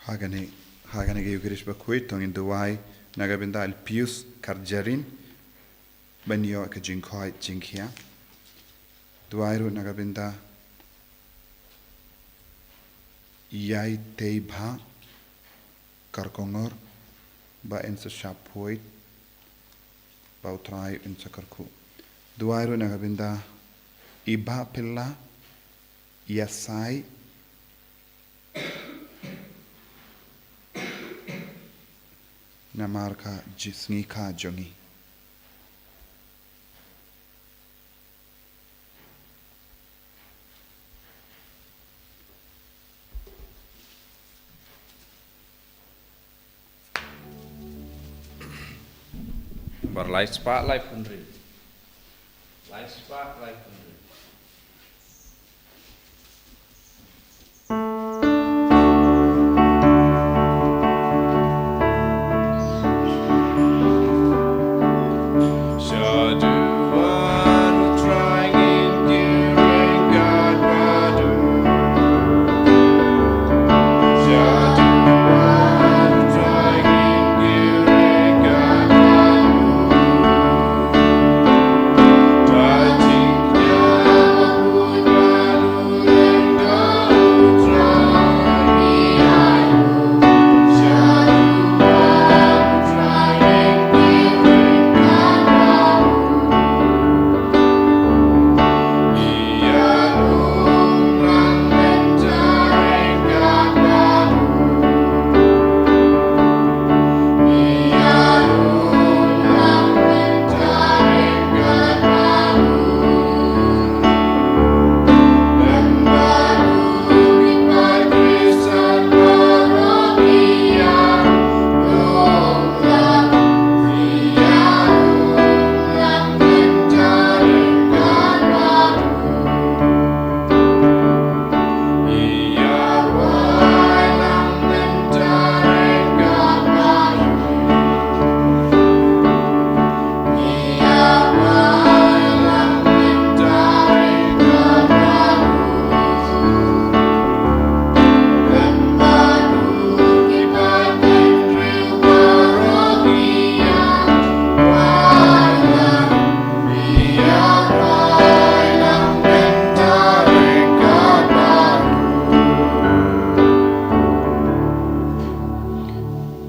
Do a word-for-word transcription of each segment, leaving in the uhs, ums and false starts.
Ha kane, ha kane ka Eucharist bakhuid to ngin duwai na ka bynta Alpius Karjarin ban ïoh ka jingkhot jingkhia. Duwai ruh na ka bynta Ïaitei Bha Karkongor ba yn sa shah phuid ba U Trai yn sa kyrkhu. Duwai ruh na ka bynta Iba Pilla Ïasai namar ka jisngi ka jong ngi. Bar lai spah lai phew hynriew. Lai spah lai phew hynriew.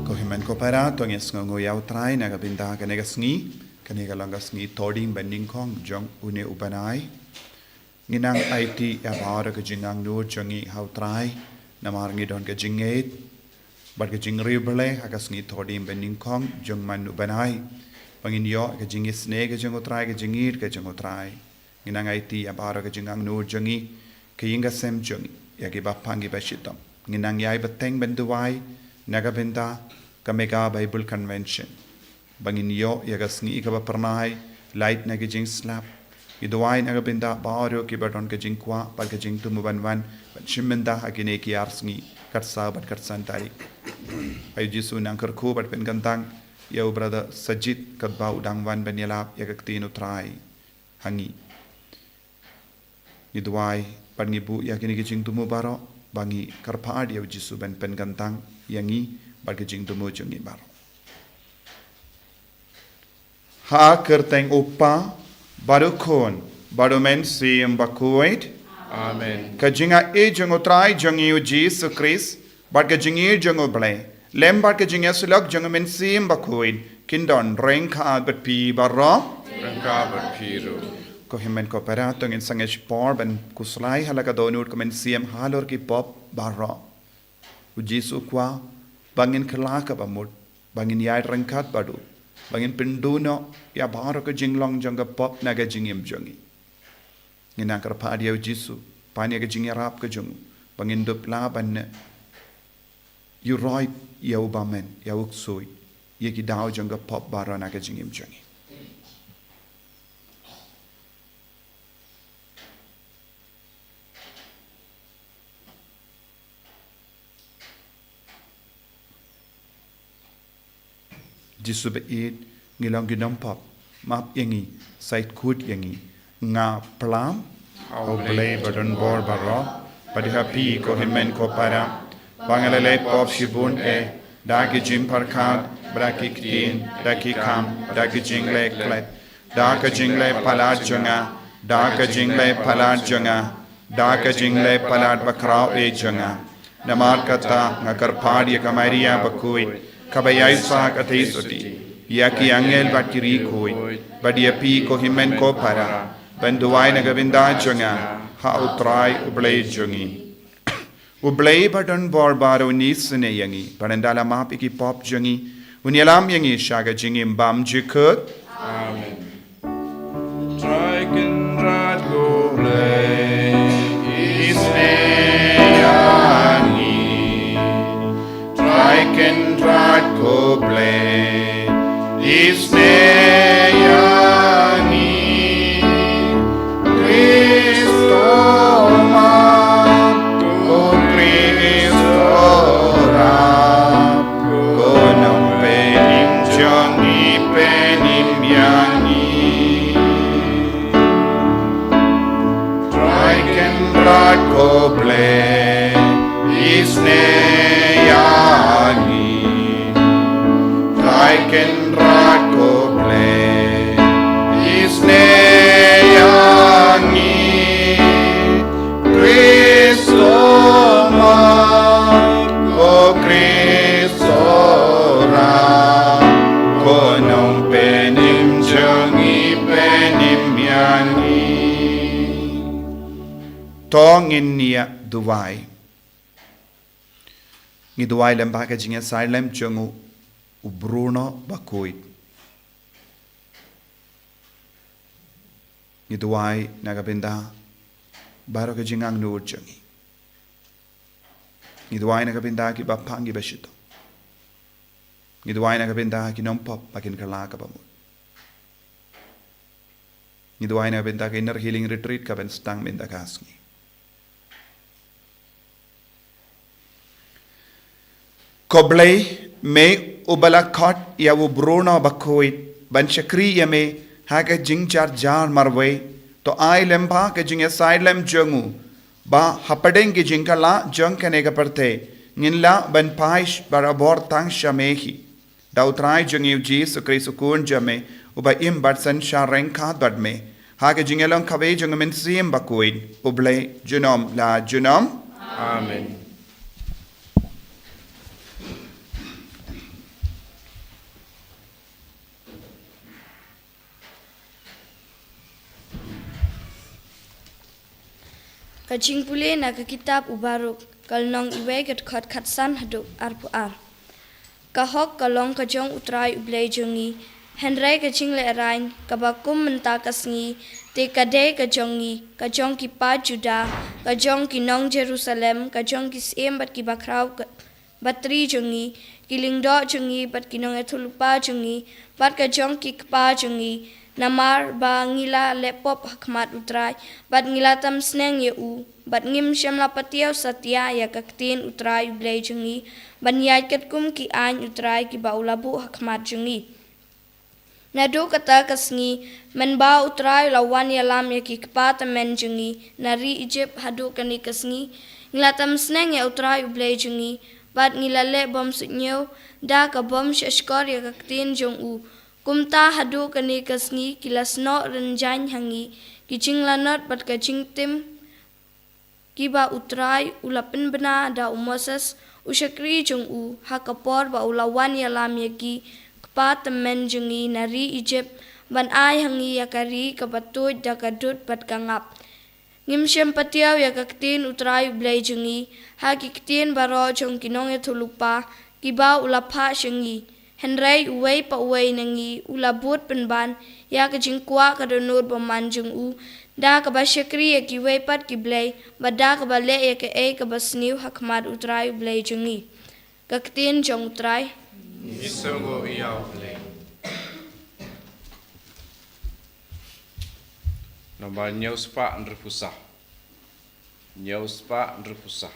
Ko hynmen ko para, to ngin sngewnguh ïa U Trai na ka bynta kane ka sngi. Kane ka long ka sngi Thohdieng Banyngkong jong une u bnai. Ngi nang aiti ïa baroh ka jingangnud jong ngi ha U Trai, namar ngi don ka jingngeit bad ka jingriewblei ha ka sngi Thohdieng Banyngkong jong man u bnai, ba ngin ïoh ka jingisynei ka jong U Trai, ka jingïeit ka jong U Trai. Ngi nang aiti ïa baroh ka jingangnud jong ngi, ka ïing ka sem jong ngi, ïa ki bapang ki bashitom. Ngi nang ïai bteng ban duwai na ka bynta ka Mega Bible Convention, ba ngin ïoh ïa ka sngi kaba phyrnai, lait na ki jingslap. Ngi duwai na ka bynta baroh kiba don ka jingkwah bad ka jingthmu ban wan, ban shim bynta ha kine ki ar sngi, ka saw bad ka san tarik. Ai U Jisu, nang kyrkhu bad pynkyntang ïa u brother Sajid katba u dang wan ban ïalap ïa ka ktien U Trai ha ngi. Ngi duwai bad ngi buh ïa kine ki jingthmu baroh, ba ngi kyrpad ïa U Jisu ban pynkyntang ïa ngi bad ki jingthmu jong ngi baroh. Ha ka kyrteng U Kpa, bad U Khun, bad U Mynsiem Bakhuid. Amen. Ka jingaiei jong U Trai jong ngi U Jisu Khrist, bad ka jingïeit jong U Blei, lem bad ka jingïasyllok jong U Mynsiem Bakhuid, kin don ryngkat bad phi baroh. Ryngkat bad phi ruh. Ko hynmen ko para, to ngin sangeh shipor ban khuslai ha la ka dohnud ka mynsiem halor ki pop baroh. U Jisu u kwah ba ngin kylla kaba mut, ba ngin ïaid ryngkat bad u, ba ngin pynduh noh ïa baroh ka jinglong jong ka pop na ka jingim jong ngi. Ngin nang kyrpad ïa U Jisu, pan ïa ka jingïarap ka jong u, ba ngin dup lah ban ïuhroit ïa u bymman, ïa u ksuid, ïa ki daw jong ka pop baroh na ka jingim jong ngi. Jisu baieit, ngi long ki nongpop, map ïa ngi, sait khuid ïa ngi. Nga plam ha U Blei badonbor baroh, bad ha phi ko hynmen ko para, ba nga la leh pop shibun eh, da ki jingpyrkhat, da ki ktien, da ki kam, da ki jingleh klet, da ka jingleh palat jong nga, da ka jingleh palat jong nga, da ka jingleh palat bakhraw eh jong nga. Namar kata nga kyrpad ïa ka Maria bakhuid, kaba ïaisah ka theisotti, ïa ki angel bad ki riewkhuid, bad ïa phi ko hynmen ko para, ban duwai na ka bynta jong nga ha U Trai U Blei jong ngi. U Blei ba don bor baroh un isynei ïa ngi, bad un da la map ïa ki pop jong ngi, un ïalam ïa ngi sha ka jingim bymjukut. Amen. Trai Kynrad ko Blei, isynei ïa ngi. Trai Kynrad ko Blei, isynei ïa ngi. Khrist, to map, ko Khrist, to rap, ko Nongpynim jong ngi, pynim ïa ngi. Trai Kynrad ko Blei, isynei ïa ngi. Trai Kynrad ko Blei, isynei ïa ngi. Khrist, to map, ko Khrist, to rap, ko Nongpynim jong ngi, pynim ïa ngi. To ngin ïa duwai. Ngi duwai lem bad ka jingïasaid lem jong u, u Bruno bakhuid. Ngi duwai na ka bynta baroh ka jingangnud jong ngi. Ngi duwai na ka bynta kiba pang kiba shitom. Ngi duwai na ka bynta ki nongpop ba kin kylla kaba mut. Ngi duwai na ka bynta ka Inner Healing Retreat kaban sdang mynta ka sngi. Ko Blei, me uba la khot ïa u Bruno bakhuid ban shakri ïa me ha ka jingjynjar marwei, to ai lem bad ka jingïasaid lem jong u, ba hapdeng ki jingkylla jong kane ka pyrthei, ngin lah ban phai barabor tang sha me hi. Da U Trai jong ngi U Jisu Khrist U Khun jong me, uba im bad synshar ryngkat bad me, ha ka jingïalong kawei jong U Mynsiem Bakhuid, U Blei junom la junom. Amen. Ka jingpule na ka kitab u Baruk, ka lynnong iwei, ka dkhot khatsan haduh arphew ar. Ka hok ka long ka jong U Trai U Blei jong ngi, hynrei ka jinglehrain kaba kum mynta ka sngi, te ka dei ka jong ngi, ka jong ki paid Judah, ka jong ki nong Jerusalem, ka jong ki syiem bad ki bakhraw ka, batri jong ngi, ki lyngdoh jong ngi bad ki nongïathuhlypa jong ngi, bad ka jong ki kpa jong ngi, namar ba ngi la leh pop ha khmat U Trai, bad ngi la tam sneng ïa u, bad ngim shym la patiaw satia ïa ka ktien U Trai U Blei jong ngi, ban ïaid katkum ki aiñ U Trai kiba u la buh ha khmat jong ngi. Naduh kata ka sngi, mynba U Trai u la wan ïalam ïa ki kpa tymmen jong ngi na ri Ijipt haduh kane ka sngi, ngi la tam sneng ïa U Trai U Blei jong ngi, bad ngi la leh bymsuidñiew da ka bym shahshkor ïa ka ktien jong u. Kumta haduh kane ka sngi ki la snoh rynjang ha ngi ki jinglanot bad ka jingtim, kiba U Trai u la pynbna da u Moses, u shakri jong u, ha ka por ba u la wan ïalam ïa ki kpa tymmen jong ngi na ri Ijipt, ban ai ha ngi ïa ka ri kaba tuid da ka dud bad ka ngap. Ngim shym patiaw ïa ka ktien U Trai U Blei jong ngi, ha ki ktien baroh jong ki nongïathuhlypa, kiba u la phah sha ngi. Hynrei uwei pa uwei na ngi u la bud pynban ïa ka jingkwah ka dohnud bymman jong u, da kaba shakri ïa kiwei pat ki blei, bad da kaba leh ïa kaei kaba sniew ha khmat U Trai U Blei jong ngi. Ka ktien jong U Trai. Ngi sngewnguh ïa U Blei. Namar ñiew spah hynriewphew saw. Ñiew spah hynriewphew saw.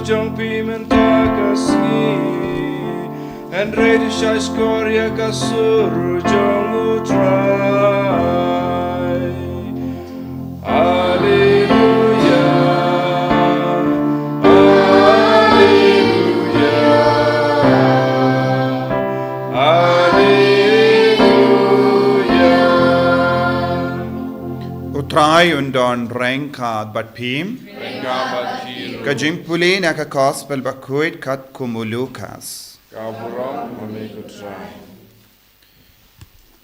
Jong phi mynta ka sngi, hynrei to shahshkor ïa ka sur jong U Trai. Alleluia, alleluia, alleluia. U Trai un don ryngkat bad phi. Ryngkat bad phi ruh. Ka jingpule na ka Gospel bakhuid katkum u Lukas. Ka burom ha me ko Trai.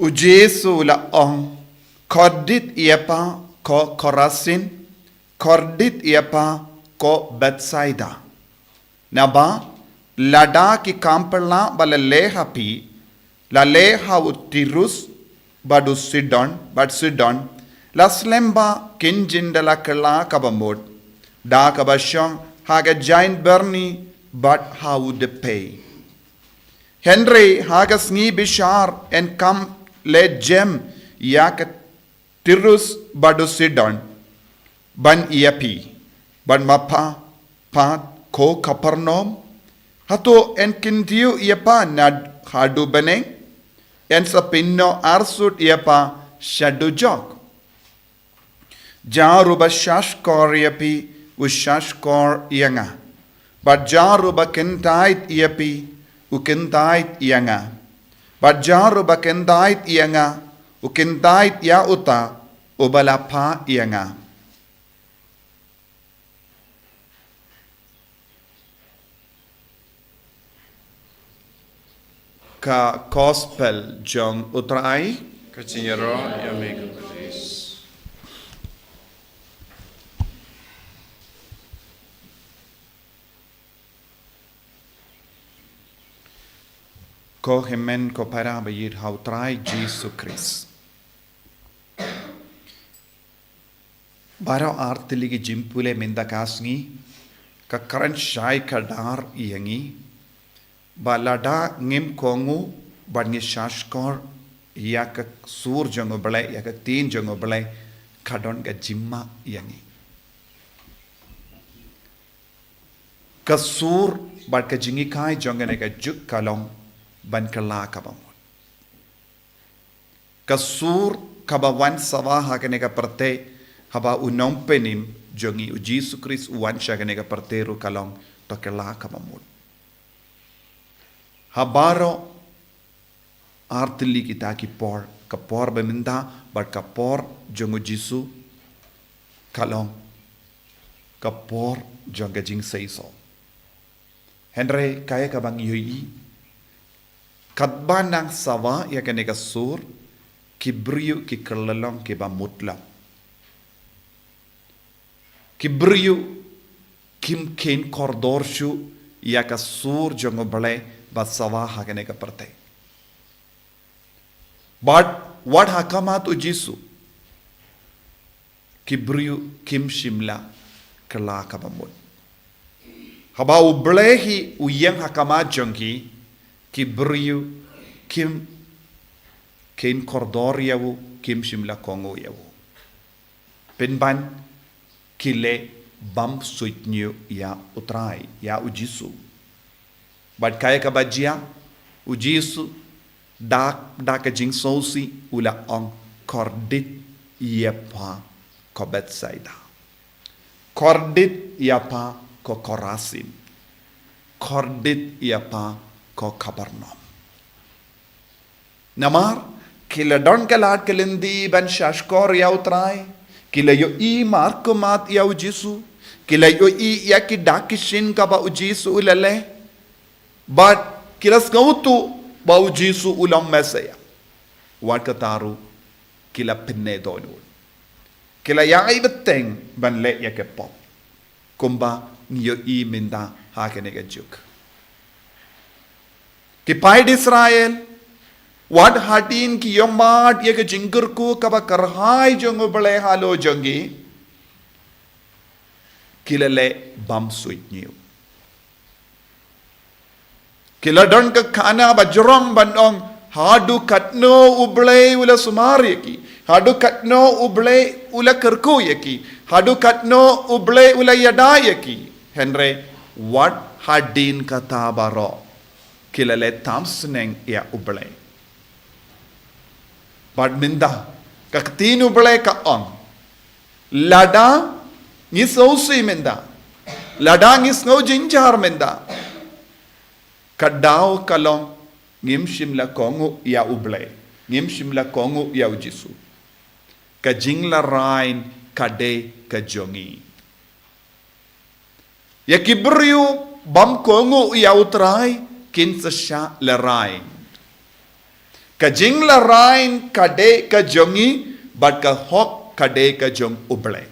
U Jisu u la ong, kordit ïa pha ko Korasin, kordit ïa pha ko Bethsaida. Naba lada ki kam pyrla ba la leh ha phi la leh ha u Tirus bad u Sidon, bad Sidon, la slem ba kin jin da la kylla kaba mut da kaba shong ha ka jaiñ byrni bad ha u dpei. Hynrei ha ka sngi bishar yn kam leh jem ïa ka Tirus bad u Sidon ban ïa phi, bad ma pha pat ko Kapernaum, hato yn kyntiew ïa pha na haduh bneng? Yn sa pynnoh arsut ïa pha sha dujok. Jar uba shahshkor ïa phi u shahshkor ïa nga, bad jar uba kyntait ïa phi u kyntait ïa nga, bad jar uba kyntait ïa nga u kyntait ïa uta uba la phah ïa nga. Ka Gospel jong U Trai. Ka jingïaroh ïa me ko Khrist. Ko hynmen ko para ba ïeit ha U Trai Jisu Khrist. Baroh artylli ki jingpule mynta ka sngi ka kren shai kdar ïa ngi ba lada ngim kohnguh bad ngi shahshkor ïa ka sur jong U Blei, ïa ka ktien jong U Blei, ka don ka jingma ïa ngi. Ka sur bad ka jinghikai jong kane ka juk ka long ban kylla kaba mut. Ka sur kaba wan sawa ha kane ka pyrthei, haba U Nongpynim jong ngi U Jisu Khrist u wan sha kane ka pyrthei ruh ka long to kylla kaba mut. Ha baroh artylli kita ki por, ka por ba mynta bad ka por jong U Jisu ka long ka por jong ka jingseisoh. Hynrei kaei kaba ngi ïohi, katba nang sawa ïa kane ka sur, ki briew ki kylla long kiba mut long. Ki briew kim kheiñ kordor shuh ïa ka sur jong U Blei ba sawa ha kane ka pyrthei. Bad wat ha khmat U Jisu ki briew kim shym la kylla kaba mut. Haba U Blei hi u ïeng ha khmat jong ki, ki briew kim kheiñ kordor ïa u, kim shym la kohnguh ïa u. Pynban ki leh bymsuidñiew ïa U Trai, ïa U Jisu. Bad kaei kaba jia, U Jisu da, da ka jingsngewsih u la ong, kordit ïa pha ko Bethsaida. Kordit ïa pha ko Korasin. Kordit ïa pha ko Kapernaum. Namar ki la don ka lad ka lynti ban shahshkor ïa U Trai, ki la ïohi markhmat ïa U Jisu, ki la ïohi ïa ki dak ki shin kaba U Jisu u la leh, bad ki la sngewthuh ba U Jisu u long Messaïah. Wat kata ruh ki la pyneh dohnud. Ki la ïai bteng ban leh ïa ka pop, kumba ngi ïohi mynta ha kane ka juk. Ki paid Israel, wat hadien ki ïohmad ïa ka jingkyrkhu kaba kyrhai jong U Blei halor jong ki, ki la leh bymsuidñiew. Ki la don ka khana ba jrong ban ong, haduh katno U Blei u la sumar ïa ki, haduh katno U Blei u la kyrkhu ïa ki, haduh katno U Blei u la ïada ïa ki. Hynrei Wat hadien kata baroh ki la leh tam sneng ïa U Blei. Bad mynta ka ktien U Blei ka ong, lada ngi sngewsih mynta, lada ngi sngew jynjar mynta, ka daw ka long ngim shym la kohnguh ïa U Blei, ngim shym la kohnguh ïa U Jisu. Ka jinglehraiñ ka dei ka jong ngi. Ïa ki briew bym kohnguh ïa U Trai kin sa shah lehraiñ. Ka jinglehraiñ ka dei ka jong ngi, bad ka hok ka dei ka jong U Blei.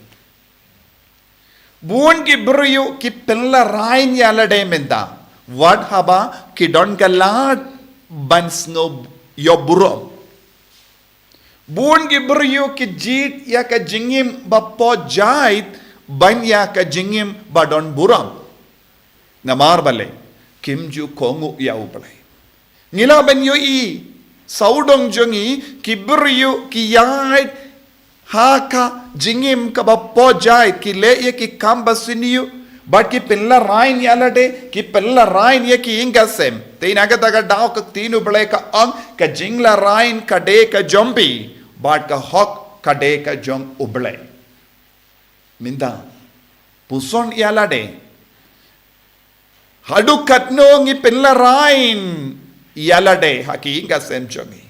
Bun ki briew ki pynlehraiñ ïa lade mynta, wat haba ki don ka lad ban sngew ïoh burom. Bun ki briew ki jied ïa ka jingim ba pojait ban ïa ka jingim ba don burom. Namar balei? Kim ju kohnguh ïa U Blei. Ngi lah ban ïohi, sawdong jong ngi ki briew ki ïaid ha ka jingim kaba pojait, ki leh ïa ki kam ba sniew, bad ki pynlehraiñ ïa lade, ki pynlehraiñ ïa ki ïing ki sem. Te na kata ka daw ka ktien U Blei ka ong, ka jinglehraiñ ka dei ka jong phi, bad ka hok ka dei ka jong U Blei. Mynta, puson ïa lade. Haduh katno ngi pynlehraiñ ïa lade ha ki ïing ki sem jong ngi.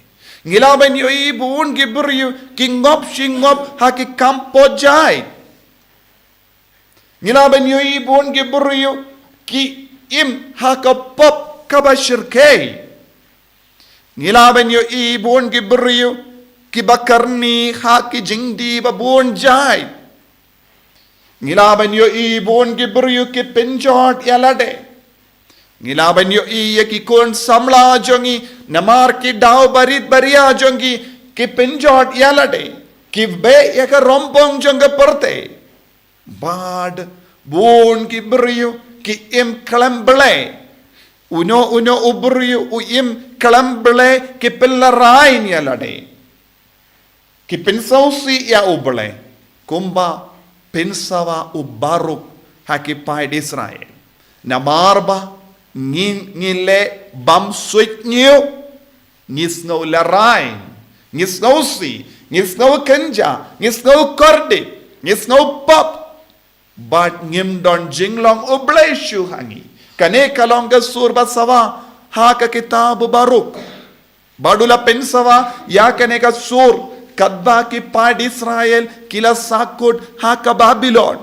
Ngi lah ban ïohi bun ki briew ki ngop shi ngop ha ki kam pojait. Ngi lah ban ïohi bun ki briew ki im ha ka pop kaba shyrkhei. Ngi lah ban ïohi bun ki briew kiba kyrni ha ki jingdih ba bun jait. Ngi lah ban ïohi bun ki briew ki pynjot ïa lade. Ngi lah ban ïohi ïa ki khun samla jong ngi, namar ki daw barit baria jong ki, ki pynjot ïa lade. Ki beh ïa ka rympong jong ka pyrthei. Bad bun ki briew ki im khlem Blei. Uno uno u briew u im khlem Blei, ki pynlehraiñ ïa lade. Ki pynsngewsih ïa U Blei, kumba pynsawa u Baruk ha ki paid Israel. Namar ba ngi, ngi leh bymsuidñiew, ngi sngew lehraiñ, ngi sngewsih, ngi sngew kynjah, ngi sngew kordit, ngi sngew pop. Bad ngim don jinglong U Blei shuh ha ngi. Kane ka long ka sur ba sawa ha ka kitab u Baruk. Bad u la pynsawa ïa kane ka sur katba ki paid Israel ki la sahkut ha ka Babilon.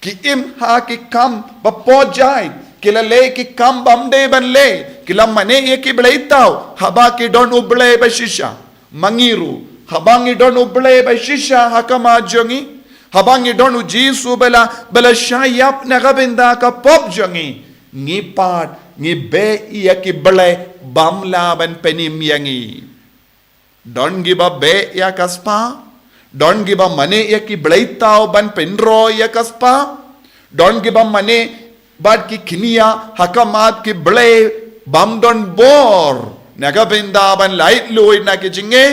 Ki im ha ki kam ba pojait, ki la leh ki kam bym dei ban leh, ki la mane ïa ki bleitaw, haba ki don U Blei ba shisha. Ma ngi ruh, haba ngi don U Blei ba shisha ha khmat jong ngi, haba ngi don U Jisu ba la, ba la shah ïap na ka bynta ka pop jong ngi, ngi pat ngi beh ïa ki blei bym lah ban pynim ïa ngi. Don kiba beh ïa ka spah, don kiba mane ïa ki bleitaw ban pynroi ïa ka spah, don kiba mane bad ki kñia ha khmat ki blei bym don bor na ka bynta ban laitluid na ki jingeh.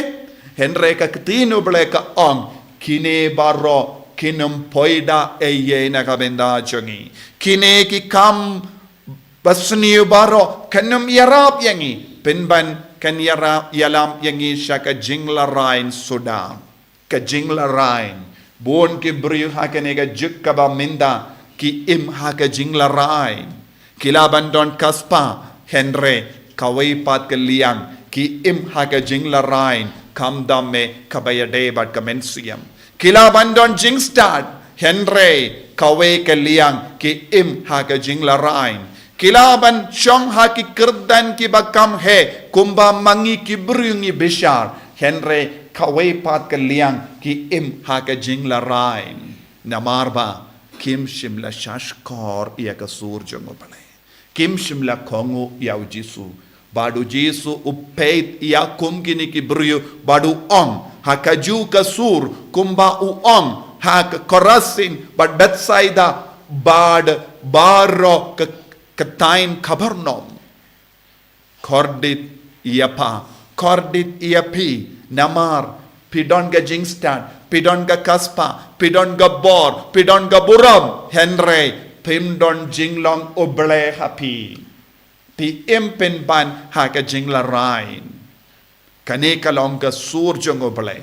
Hynrei ka ktien U Blei ka ong, kine baroh kin ym poi da ei ei na ka bynta jong ngi. Kine ki kam ba sniew baroh kan ym ïarap ïa ngi, pynban kan ïarap ïalam ïa ngi sha ka jinglehraiñ suda. Ka jinglehraiñ. Bun ki briew ha kane ka juk kaba mynta ki im ha ka jinglehraiñ. Ki lah ban don ka spah, hynrei kawei pat ka liang, ki im ha ka jinglehraiñ, khamtam eh kaba ïadei bad ka mynsiem. Ki lah ban don jingstad, hynrei kawei ka liang, ki im ha ka jinglehraiñ. Ki lah ban shong ha ki kyrdan kiba kham heh, kumba ma ngi ki briew ngi bishar, hynrei kawei pat ka liang, ki im ha ka jinglehraiñ. Namar ba kim shym la shahshkor ïa ka sur jong U Blei. Kim shym la kohnguh ïa U Jisu. Bad U Jisu u peit ïa kum kine ki briew bad u ong ha kajuh ka sur, kumba u ong ha ka Korasin bad Bethsaida bad baroh ka, ka thaiñ Kapernaum. Kordit ïa pha, kordit ïa phi, namar phi don ka jingstad, phi don ka spah, phi don ka bor, phi don ka burom, hynrei Phim don jinglong U Blei ha phi. Phi im pynban ha ka jinglarai. Kane ka long ka sur jong U Blei.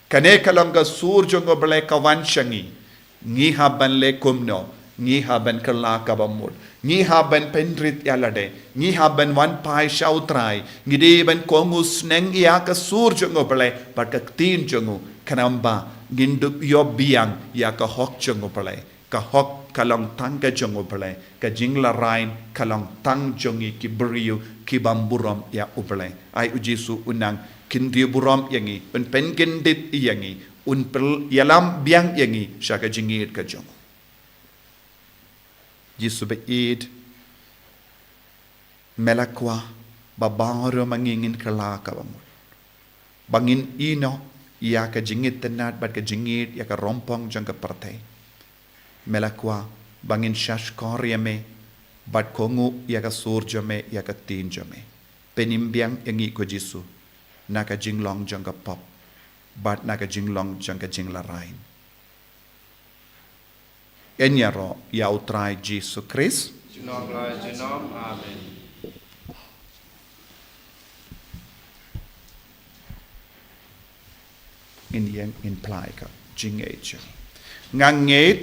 Kane ka long ka sur jong U Blei ka wan sha ngi. Ngi hap ban leh kumno? Ngi hap ban kylla kaba mut. Ngi hap ban pynrit ïa lade. Ngi hap ban wan phai sha U Trai. Ngi dei ban kohnguh sneng ïa ka sur jong U Blei bad ka ktien jong u. Khnang ba ngin dup ïoh biang ïa ka hok jong U Blei. Ka hok ka long tang ka jong U Blei, ka jinglarai ka long tang jong ngi ki briew ki bym burom ïa U Blei. Ai U Jisu u nang kyntiew burom ïa ngi, un pynkyndit ïa ngi, un pynïalam biang ïa ngi sha ka jingïeit ka jong u. Jisu ba ïeit, me la kwah ba baroh ma ngi ngin kylla kaba mut. Ba ngin ïehnoh ïa ka jingitynnad bad ka jingïeit ïa ka rongpong jong ka pyrthei. Me la kwah ba ngin shahshkor ïa me bad kohnguh ïa ka sur jong me, ïa ka ktien jong me. Pynim biang ïa ngi ko Jisu na ka jinglong jong ka pop bad na ka jinglong jong ka jinglarai. Yn ïaroh ïa U Trai Jisu Khrist. Junom la junom. Amen. Ngin ïeng ngin phla ïa ka jingngeit jong ngi. Nga ngeit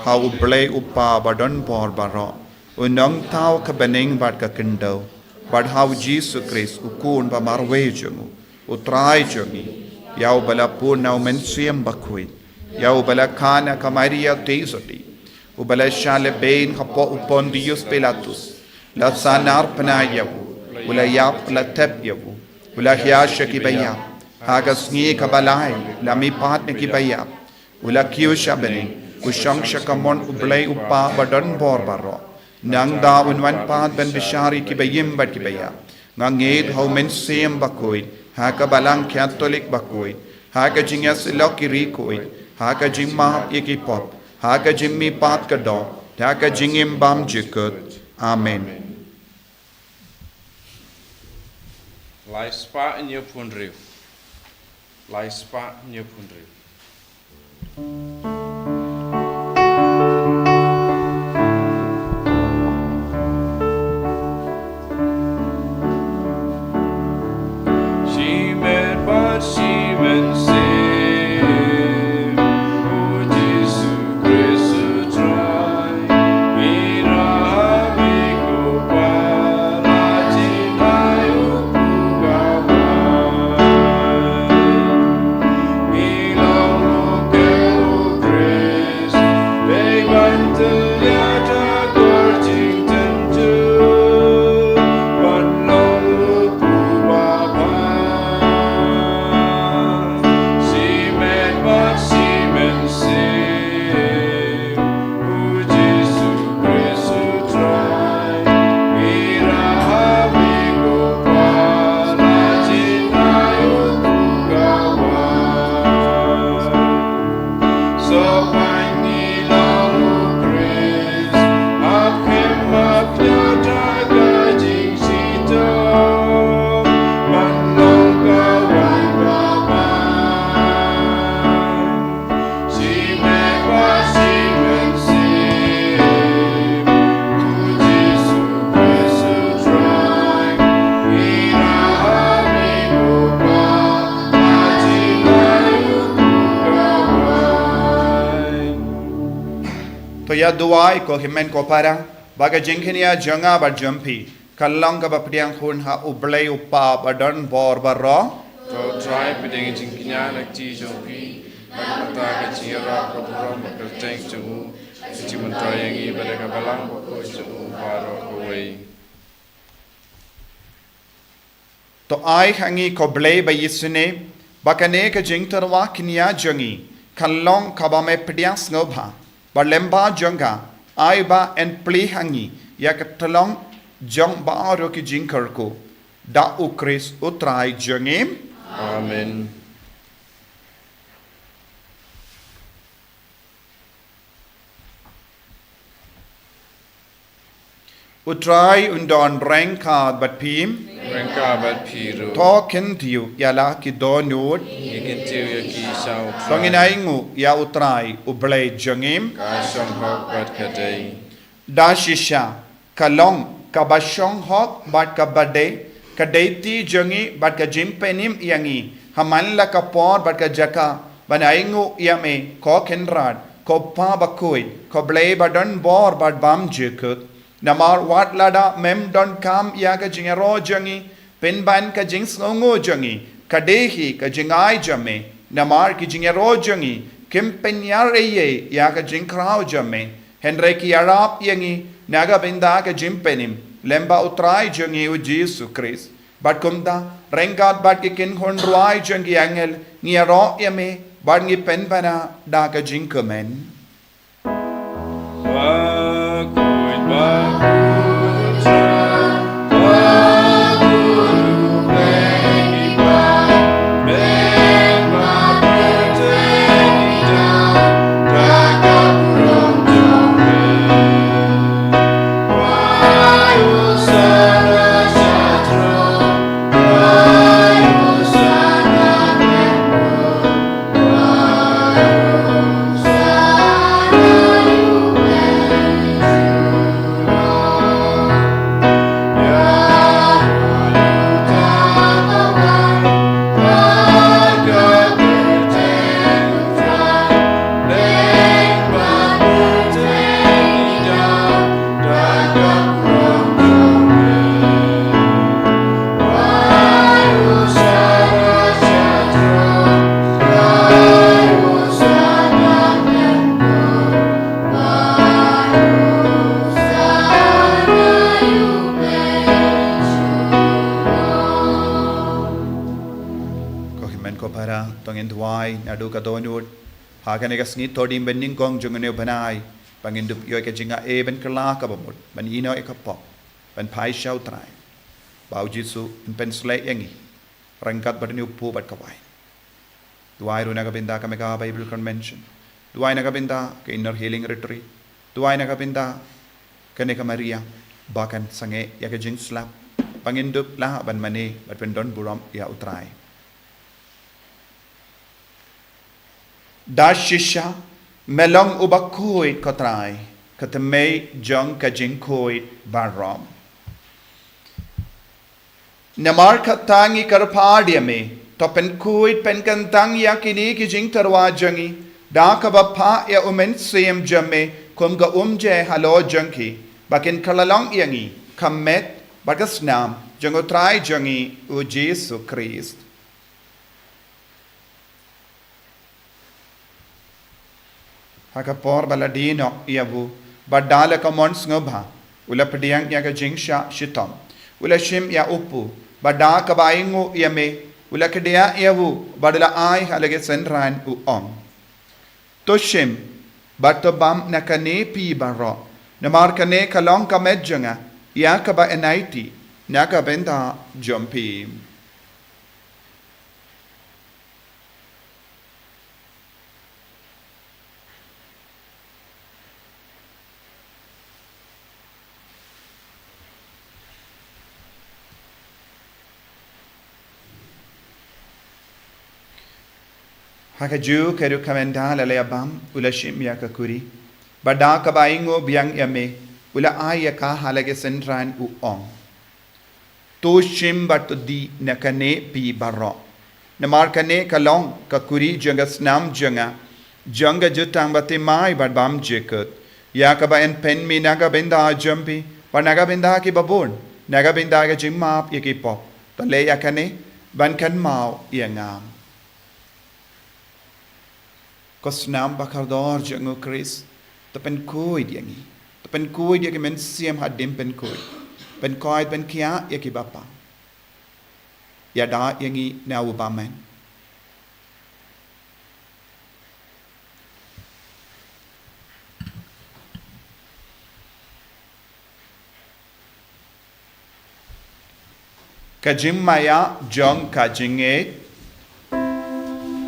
ha U Blei U Kpa ba don bor baroh, U Nongthaw ka bneng bad ka khyndew, bad ha U Jisu Khrist U Khun ba marwei jong u, U Trai jong ngi, ïa uba la bun na U Mynsiem Bakhuid, ïa uba la kha na ka Maria Theisotti, uba la shah lehbeiñ hapoh u Pontius Pilatus, la sahnarphna ïa u, u la ïap, la thep ïa u, u la hiar sha ki baïap, ha ka sngi kaba lai la mihpat na ki baïap, u la kiew sha bneng, u shong sha kamon U Blei U Kpa ba don bor baroh. Nangta un wan pat ban bishar ïa ki baïm bad ki baïap. Nga ngeit ha U Mynsiem Bakhuid, ha ka Balang Katholik bakhuid, ha ka jingïasyllok ki riewkhuid, ha ka jingmap ïa ki pop, ha ka jingmihpat ka doh, ha ka jingim bymjukut. Amen. Lai spah hynñiew phew hynriew. Lai spah hynñiew phew hynriew. Shi met bad shi mynsiem, U Jisu Khrist U Trai. To ïa duwai ko hynmen ko para, ba ka jingkñia jong nga bad jong phi kan long kaba pdiang hun ha U Blei U Kpa ba don bor baroh. To Trai, pdiang jingkñia na kti jong phi, na ka bynta ka jingïarap, ka burom bad ka kyrteng jong u, ka jingmyntoi ïa ngi bad ïa ka balang bakhuid jong u baroh kawei. To ai ha ngi ko Blei ba isynei, ba kane ka jingtyrwa kñia jong ngi kan long kaba me pdiang sngewbha, bad lyngba jong ka, ai ba yn plie ha ngi ïa ka tyllong jong baroh ki jingkyrkhu, da U Khrist U Trai jong ngi. Amen. U Trai un don ryngkat bad phi. Ryngkat bad phi ruh. To kyntiew ïa la ki dohnud. Ngi kyntiew ïa ki sha U Trai. To ngin ainguh ïa U Trai U Blei jong ngi. Ka shong hok bad ka dei. Da shisha, ka long kaba shong hok bad kaba dei, ka dei ti jong ngi bad ka jingpynim ïa ngi ha man la ka por bad ka jaka, ban ainguh ïa me, ko Kynrad, ko Pa bakhuid, ko Blei ba don bor bad bymjukut. Namar wat lada mem donkam ïa ka jingïaroh jong ngi, pynban ka jingsngewnguh jong ngi ka dei hi ka jingai jong me. Namar ki jingïaroh jong ngi kim pynïar ei ei ïa ka jingkhraw jong me, hynrei ki ïarap ïa ngi na ka bynta ka jingpynim lem bad U Trai jong ngi U Jisu Khrist. Bad kumta, ryngkat bad ki kynhun rwai jong ki angel, ngi ïaroh ïa me bad ngi pynbna da ka jingkmen. Ko hynmen ko para, to ngin duwai naduh ka dohnud ha kane ka sngi Thohdieng banyngkong jong une u bnai, ba ngin dup ïoh ka jingaiei ban kylla kaba mut, ban ïehnoh ïa ka pop, ban phai sha U Trai, ba U Jisu un pynshlei ïa ngi ryngkat bad une u kpu bad ka waiñ. Duwai ruh na ka bynta ka Mega Bible Convention. Duwai na ka bynta ka Inner Healing Retreat. Duwai na ka bynta kane ka Maria ba kan sangeh ïa ka jingslap, ba ngin dup lah ban mane bad pyndon burom ïa U Trai. Da shisha, me long uba khuid, ko Trai, ka thymmei jong ka jingkhuid baroh. Namar kata ngi kyrpad ïa me, to pynkhuid pynkyntang ïa kine ki jingtyrwa jong ngi da kaba phah ïa U Mynsiem jong me kum ka umjai halor jong ki, ba kin kylla long ïa ngi ka met bad ka snam jong U Trai jong ngi U Jisu Khrist. Ha ka por ba la die noh ïa u, bad da la ka mon sngewbha, u la pdiang ïa ka jingshah shitom, u la shim ïa u kpu, bad da kaba ainguh ïa me, u la kdiah ïa u, bad u la ai ha la ki synran, u ong: To shim bad to bam na kane phi baroh, namar kane ka long ka met jong nga ïa kaba yn aiti na ka bynta jong phi. Ha kajuh ka ruh ka mynta la la ïa bam, u la shim ïa ka kuri, bad da kaba ainguh biang ïa me, u la ai ïa ka ha la ki synran, u ong: To shim bad to dih na kane phi baroh, namar kane ka long ka kuri jong ka snam jong nga, jong ka jutang bathymmai bad bymjukut, ïa kaba yn pynmih na ka bynta jong phi bad na ka bynta kiba bun, na ka bynta ka jingmap ïa ki pop. To leh ïa kane ban kynmaw ïa nga. Ko snam ba kordor jong U Khrist, to pynkhuid ïa ngi, to pynkhuid ïa ki mynsiem hadien pynkhuid, pynkhuid pynkhiah ïa ki bapang. Ïada ïa ngi na u bymman. Ka jingmaïa jong ka jingngeit.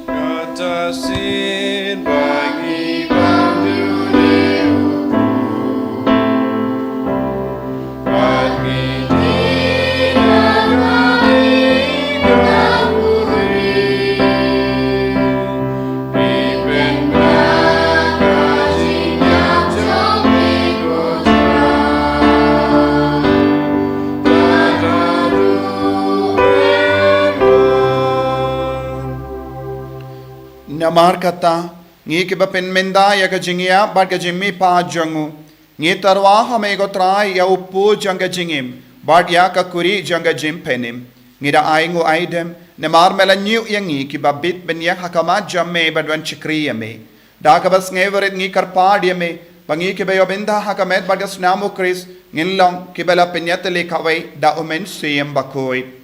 Kata shisien ba ngi bam dune u kpu, bad ngi dih na ka ri ka kuri. Ngi pynbna ka jingïap jong ngi, ko Trai. Namar kata, ngi kiba pynmynda ïa ka jingïap bad ka jingmihpat jong u, ngi tyrwa ha me ko Trai ïa u pu jong ka jingim bad ïa ka kuri jong ka jingpynim. Ngi da ai nguh ai dem namar me la ñiuh ïa ngi kiba bit ban ïeng ha khmat jong me ban wan shakri ïa me. Da kaba sngewrit ngi kyrpad ïa me ba ngi kiba ïoh bynta ha ka met bad ka snam u Khrist ngin long kiba la pynïatylli kawei da u Mynsiem Bakhuid.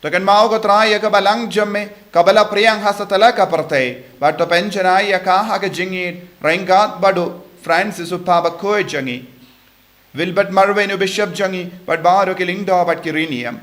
To kynmaw ko Trai ïa ka balang jong me kaba la pdiang ha satlak ka pyrthei, bad to pynshai ïa ka ha ka jingïeit ryngkat bad u Francis u Papa bakhuid jong ngi, Wilbert Marwein u Bishop jong ngi, bad baroh ki lyngdoh bad ki riewniam.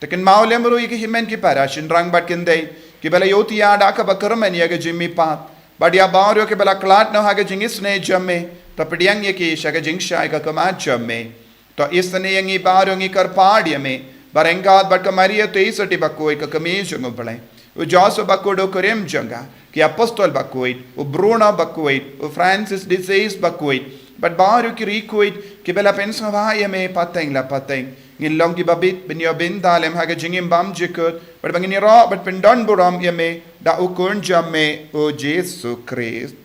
To kynmaw lem ruh ïa ki hynmen ki para shynrang bad khyndai kiba la ïohthiah da kaba kyrmen ïa ka jingmihpat, bad ïa baroh kiba la khlad noh ha ka jingisynei jong me, to pdiang ïa ki sha ka jingshai ka khmat jong me. To isynei ïa ngi baroh, ngi kyrpad ïa me ba ryngkat bad ka Maria Theisotti bakhuid ka kmie jong u Blei, u Joseph bakhuid u kurim jong ka, ki apostol bakhuid, u Bruno bakhuid, u Francis de Sales bakhuid, bad baroh ki riewkhuid kiba la pynsngewbha ïa me pateng la pateng, ngin long kiba bit ban ïoh bynta lem ha ka jingim bymjukut, bad ba ngin ïaroh bad pyndonburom ïa me da u Khun jong me u Jisu Khrist.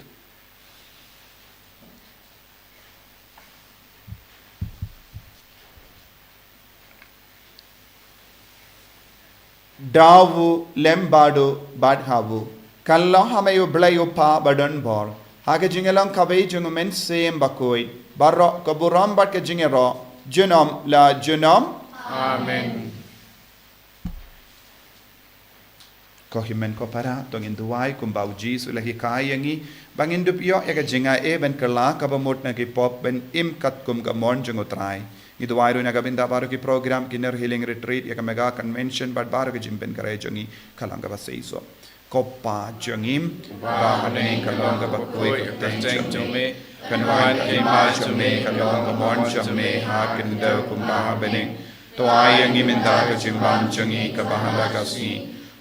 Da u lem bad u bad ha u, kan long ha me u Blei u Kpa badonbor, ha ka jingïalong kawei jong u Mynsiem Bakhuid, baroh ka burom bad ka jingïaroh junom la junom. Amen. Ko hynmen ko para, to ngin duwai kumba u Jisu u la hikai ïa ngi, ba ngin dup ïoh ïa ka jingaiei ban kylla kaba mut na ki pop, ban im katkum ka mon jong u Trai. Ngi duwai ruh na ka bynta baroh ki program, ki Inner Healing Retreat, ïa ka Mega Convention bad baroh ki jingpynkhreh jong ngi, ka long kaba seisoh. Ko Pa jong ngi, ba ha bneng, ka long kaba khuid ka kyrteng jong me, kan wan ka hima jong me, kan long ka mon jong me ha ka khyndew kumba ha bneng. To ai ïa ngi mynta ka jingbam jong ngi kaba ha kane ka sngi,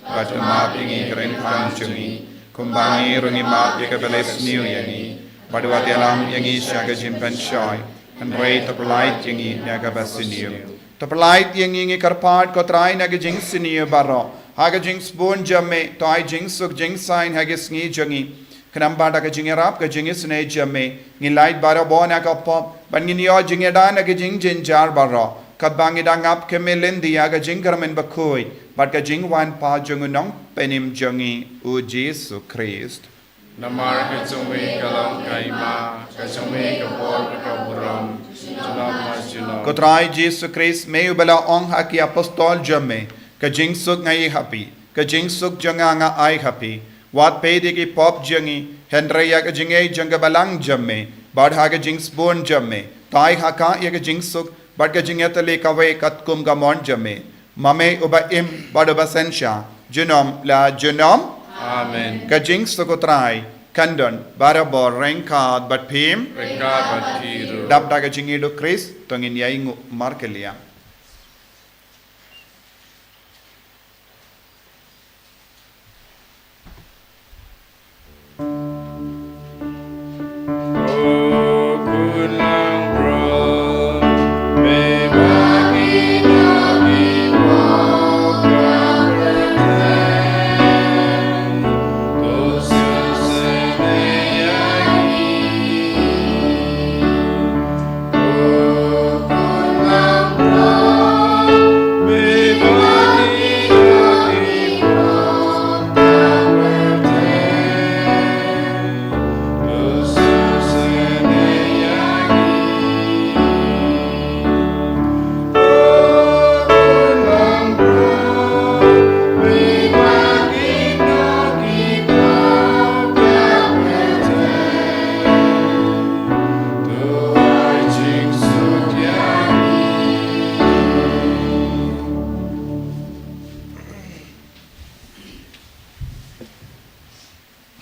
bad to map ïa ngi ki ryngkang jong ngi, kumba ngi ruh ngi map ïa kiba la sniew ïa ngi, bad wat ïalam ïa ngi sha ka jingpynshoi, hynrei to pyllait ïa ngi na kaba sniew. To pyllait ïa ngi, ngi kyrpad ko Trai, na ka jingsniew baroh, ha ka jingsbun jong me, to ai jingsuk jingsaiñ ha ki sngi jong ngi. Khnang ba da ka jingïarap ka jingisynei jong me, ngin lait barabor na ka pop, bad ngin ïoh jingïada na ki jingjynjar baroh, katba ngi dang ap khmih lynti ïa ka jingkyrmen bakhuid bad ka jingwan pat jong u Nongpynim jong ngi, u Jisu Khrist. Namar ka jong me ka long ka hima, ka jong me ka bor, ka burom, junom la junom. Ko Trai Jisu Khrist, me uba la ong ha ki apostol jong me, ka jingsuk nga ai ha phi, ka jingsuk jong nga nga ai ha phi. Wat peit ïa ki pop jong ngi, hynrei ïa ka jingaiei jong ka balang jong me, bad ha ka jingsbun jong me, to ai ha ka ïa ka jingsuk bad ka jingïatylli kawei katkum ka mon jong me. Ma me uba im bad uba synshar, junom la junom. Amen. Ka jingsuk u Trai kan don barabor ryngkat bad phi. Ryngkat bad phi ruh. Dap da ka jingïeit u Khrist, to ngin ïainguh markylliang.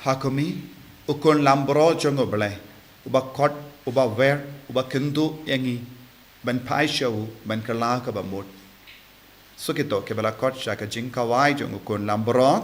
Ha kumne, u Khun Lambrot jong U Blei, uba khot, uba wer, uba kynduh ïa ngi ban phai sha u, ban kylla kaba mut. Suk ïa kito kiba la khot sha ka jingkhawai jong u Khun Lambrot.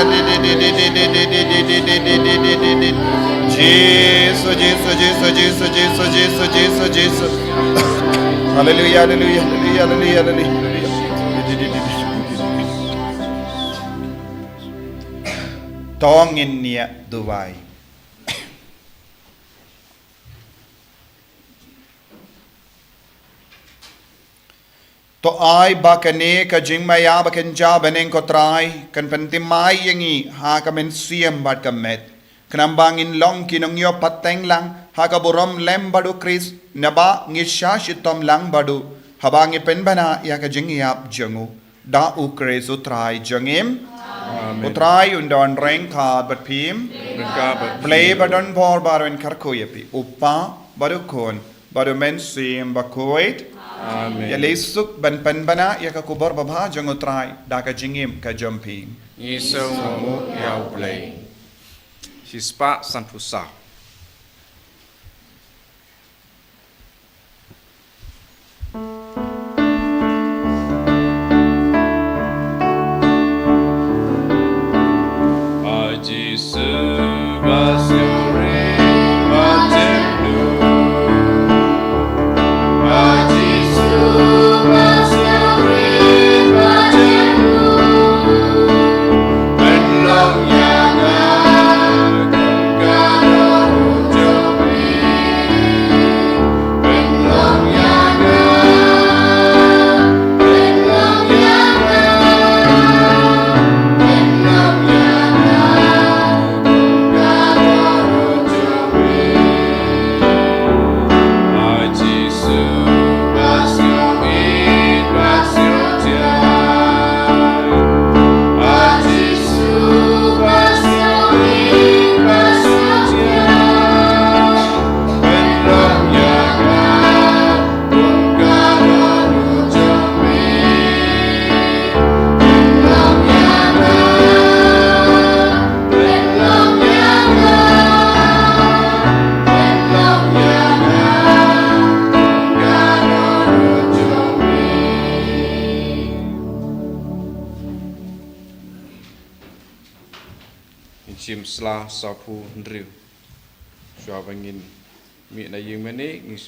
Jisu, Jisu, Jisu, Jisu, Jisu, Jisu, Jisu. Haleluya, haleluya, haleluya, haleluya, haleluya. To ngin ïa duwai. To ai ba kane ka jingmaïa ba kynja bneng, ko Trai, kan pynthymmai ïa ngi ha ka mynsiem bad ka met, khnang ba ngin long ki nongïoh pateng lang ha ka burom lem bad U Khrist, naba ngi sha shitom lang bad u haba ngi pynbna ïa ka jingïap jong u. Da U Khrist U Trai jong ngi. Amen. U Trai un don ryngkat bad phi. Ryngkat bad phi. Blei ba don bor baroh un kyrkhu ïa phi, U Kpa bad U Khun bad U Mynsiem Bakhuid. Amen. Ïaleh suk ban pynbna ïa ka khubor babha jong U Trai da ka jingim ka jong phi. Ngi sngewbha ïa U Blei. Shispah sanphew saw. Ngin shim sla sawphew hynriew. Shuwa ba ngin mih na ïing mane, ngin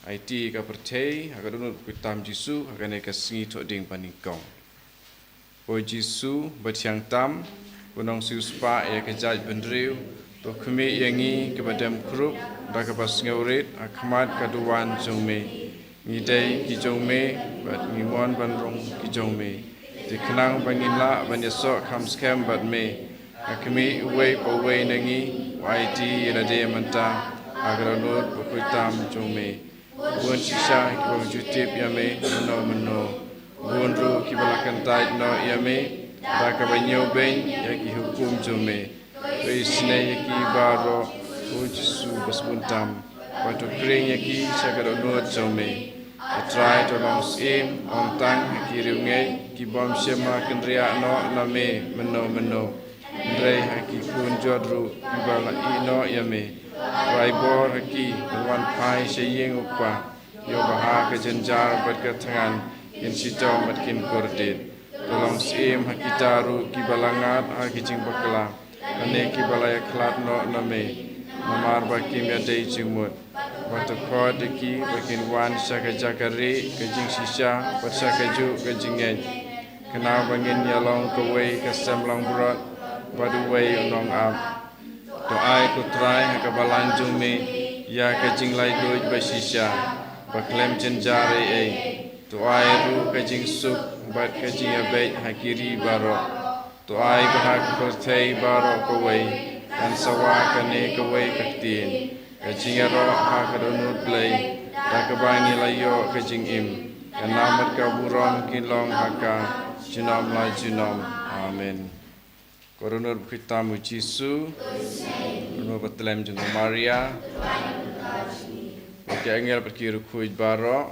aiti ka pyrthei ha ka dohnud bakhuid tam Jisu ha kane ka sngi thohdieng banyngkong. Ko Jisu ba thiang tam, ko nongsiewspah ïa ka jaitbynriew, to khmih ïa ngi kiba dem khrup da kaba sngewrit ha khmat ka duwan jong me. Ngi dei ki jong me bad ngi mon ban long ki jong me. Te khnang ba ngin lah ban ïasoh kham skhem bad me, nga khmih uwei pa uwei na ngi, u aiti ïa lade mynta ha ka dohnud bakhuid tam jong me. Bun shisha ki bym ju tip ïa me mynno mynno. Bun ruh kiba la kyntait noh ïa me da kaba ñiewbeiñ ïa ki hukum jong me. To isynei ïa ki baroh, ko Jisu ba sbun tam, bad to khring ïa ki sha ka dohnud jong me. Ko Trai, to long syiem ym tang ha ki riewngeit ki bym shym la kynriah noh na me mynno mynno, hynrei ha ki khun jot ruh kiba la ïeh noh ïa me. Rai bor ha ki ban wan phai sha ïing U Kpa, ïoh bha ha ka jynjar bad ka thngan, kin shitom bad kin kordit. To long syiem ha kita ruh kiba la ngat ha ki jingbakla, lane kiba la ïakhlad noh na me. namar ba kim ïadei jingmut. Bad to khot ïa ki ba kin wan sha ka jaka rieh ka jingshisha bad sha kajuh ka jingngeit, khnang ba ngin ïa long kawei ka sem langbrot bad uwei u nongap. To ai, ko Trai, ha ka balang jong me ïa ka jinglaitluid bashisha ba khlem jynjar ei ei. To ai ruh ka jingsuk bad ka jingïabeit ha ki ri baroh. To ai ba ha ka pyrthei baroh kawei kan sawa kane kawei ka ktien, ka jingïaroh ha ka dohnud Blei, da kaba ngi la ïoh ka jingim. Ka nam bad ka burom kin long ha ka junom la junom. Amen. Ko Dohnud bakhuid tam u Jisu, ko Dohnud batlem jong ka Maria, ko ki angel bad ki riewkhuid baroh,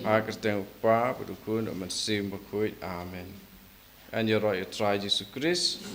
ha ka kyrteng u Kpa bad u Khun bad u Mynsiem Bakhuid. Amen. Yn ïaroh ïa u Trai Jisu Khrist.